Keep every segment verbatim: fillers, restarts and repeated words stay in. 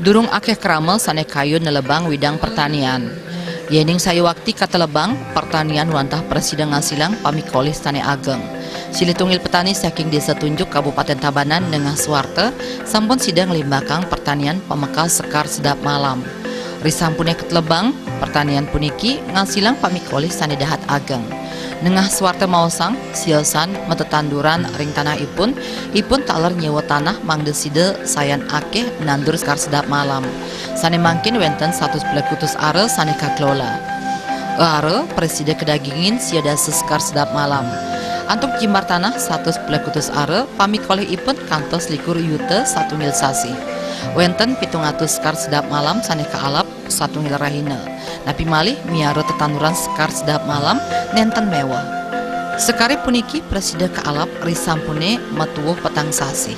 Durung akeh krama sane kayun nelebang widang pertanian. Yening sayuwakti katelebang, pertanian wantah prasida ngasilang pamikolih sane ageng. Silih tunggil petani saking Desa Tunjuk, Kabupaten Tabanan, nengah suarta, sampun sida nglimbakang pertanian pamekas Sekar Sedap Malam. Risampune katelebang, pertanian puniki ngasilang pamikolih sane dahat ageng. Nengah suarta maosang, siosan matetanduran ring tanahipun, ipun taler nyewa tanah mangda sida sayan akeh nandur Sekar Sedap Malam. Sane mangkin wenten satus plekutus ara sane kakelola. Ara prasida kadagingin sia dasa Sekar Sedap Malam. Antuk jimbar tanah satus plekutus ara, pamikolihipun kantos likur yuta satunggil sasih. Wenten pitung atus Sekar Sedap Malam sane kaalap satunggil rahina. Napi malih miara tetanduran Sekar Sedap Malam nenten meweh. Sekare puniki prasida kaalap risampune matuwuh petang sasih.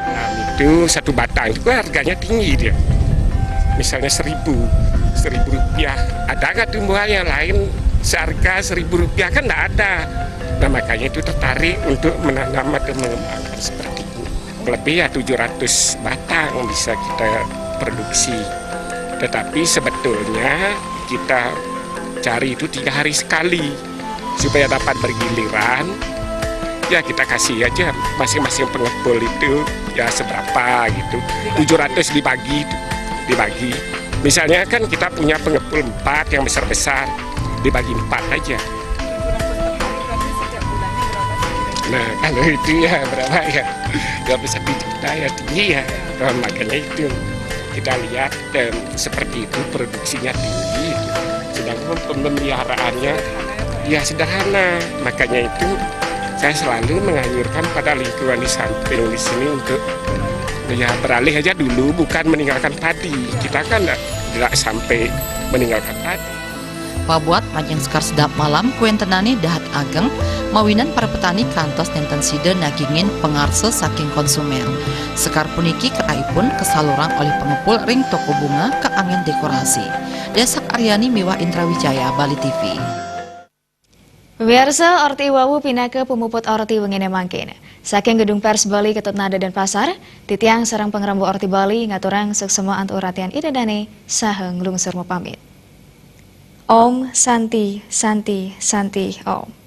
Nah, itu satu batang itu kan harganya tinggi dia. Misalnya seribu, seribu rupiah. Ada nggak tumbuhan yang lain seharga seribu rupiah? Kan nggak ada. Nah, makanya itu tertarik untuk menanam atau mengembangkan seperti ini. Lebih ya tujuh ratus batang bisa kita produksi. Tetapi sebetulnya kita cari itu tiga hari sekali supaya dapat bergiliran. Ya, kita kasih aja masing-masing pengepul itu ya seberapa gitu. Tujuh ratus dibagi, dibagi. Misalnya kan kita punya pengepul empat yang besar-besar, dibagi empat aja. Nah, kalau itu ya berapa ya? Dua puluh satu juta ya, tinggi ya. Nah, makanya itu kita lihat, dan seperti itu produksinya tinggi. Sedangkan pemeliharaannya ya sederhana. Makanya itu saya selalu menganjurkan pada lingkungan di samping di sini untuk ya beralih aja dulu, bukan meninggalkan padi. Kita kan tidak, tidak sampai meninggalkan padi. Pabuat majeng Sekar Sedap Malam kawentenane dahat ageng, mawinan para petani kantos nenten sida nagingin pangarsa saking konsumen. Sekar puniki kerahipun kasalurang olih pengepul ring toko bunga kaangen dekorasi. Desak Aryani miwah Indra Wijaya, Bali T V. Pemirsa, orti wau pinaka pemuput orti wengine mangkin. Saking Gedung Pers Bali Ketut Nada Denpasar, titiang sareng pangrembu Orti Bali ngaturang suksma antuk ratian Ida Dane saha nglungsur mapamit. Om Santi, Santi, Santi, Om.